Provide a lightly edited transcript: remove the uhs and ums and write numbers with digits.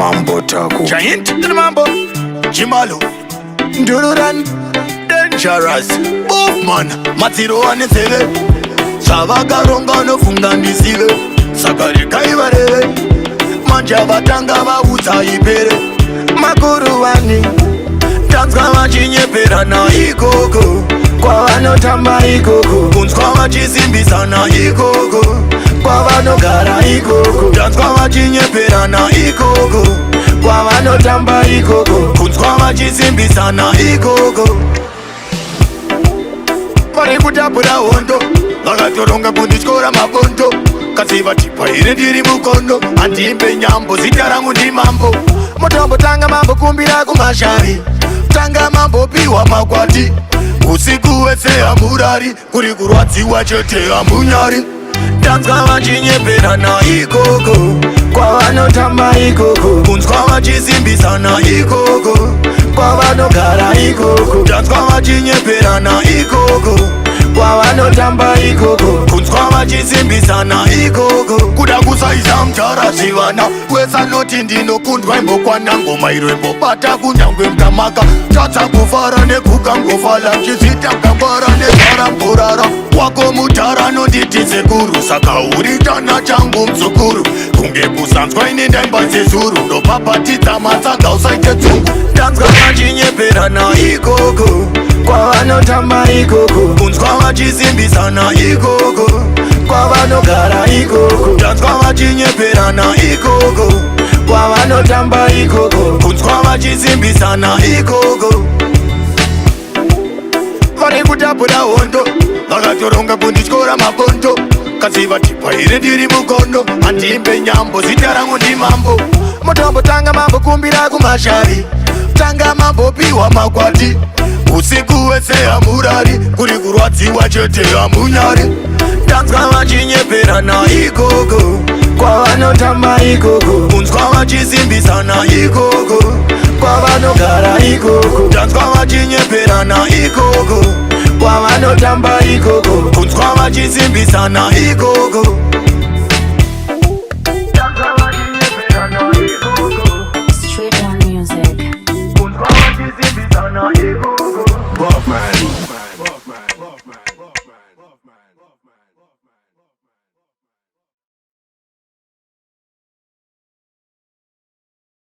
Mambo Taku. Giant Mambo Jimalo Ndururan Dangerous Boofman Madziro ane nzeve zvavakaronga nofunga ndizive saka regai vareve manje vatanga vaudza ipere makuruwani tanzwa vachinyeperana ikoko Kwavanotamba ikoko. Kunzwa vachisimbisana ikoko. Kwavanogara ikoko. Tanzwa vachinyeperana ikoko. Kwavanotamba ikoko. Kunzwa vachisimbisana ikoko. Vari kutapura hondo, vakatoronga kundityora mabondo. Kasi vatipa here ndiri mukondo, handimbe nyambo, zita rangu ndimambo. Mutombotanga mambokumbira kumashavi, tanga mambopiwa makwati. Usiku wese hamurari, kuri kurwadziwa chete hamunyari. Tanzwa vachinyeperana ikoko. Kwavanotamba ikoko. Kunzwa vachisimbisana ikoko. Kwavanogara ikoko. Tanzwa vachinyeperana ikoko. Kwavanotamba ikoko. Kunzwa vachisimbisana ikoko. Kuda kusaisa mutara zvivana wesanoti ndinokundwa imbokwana ngoma iro imbobata kunyangwe mukamaka tadza kufara nekukangofala chizvita kangwara nezara mborara wako mutara nonditi sekuru saka uri chana changu mzukuru kunge kusanzwa ini ndaimba zezuru ndopapatidza matsaga usaite dzungu tanzwa vachinyeperana ikoko. Kwavanotamba ikoko. Kunzwa vachisimbisana ikoko. Kwavanogara ikoko. Tanzwa vachinyeperana ikoko. Kwavanotamba ikoko. Kunzwa vachisimbisana ikoko. Vari kutapura hondo, vakatoronga kundityora mabondo. Kasi vatipa here ndiri mukondo, handimbe nyambo, zita rangu ndimambo. Mutombotanga mambokumbira kumashavi, tanga mambopiwa makwati. Usiku wese hamurari, kuri kurwadziwa chete hamunyari. Tanzwa vachinyeperana ikoko. Kwavanotamba ikoko. Kunzwa vachisimbisana ikoko. Kwavanogara ikoko. Tanzwa vachinyeperana ikoko. Kwavanotamba ikoko. Kunzwa vachisimbisana ikoko. Street One Music. Kunzwa vachisimbisana ikoko. Bobman.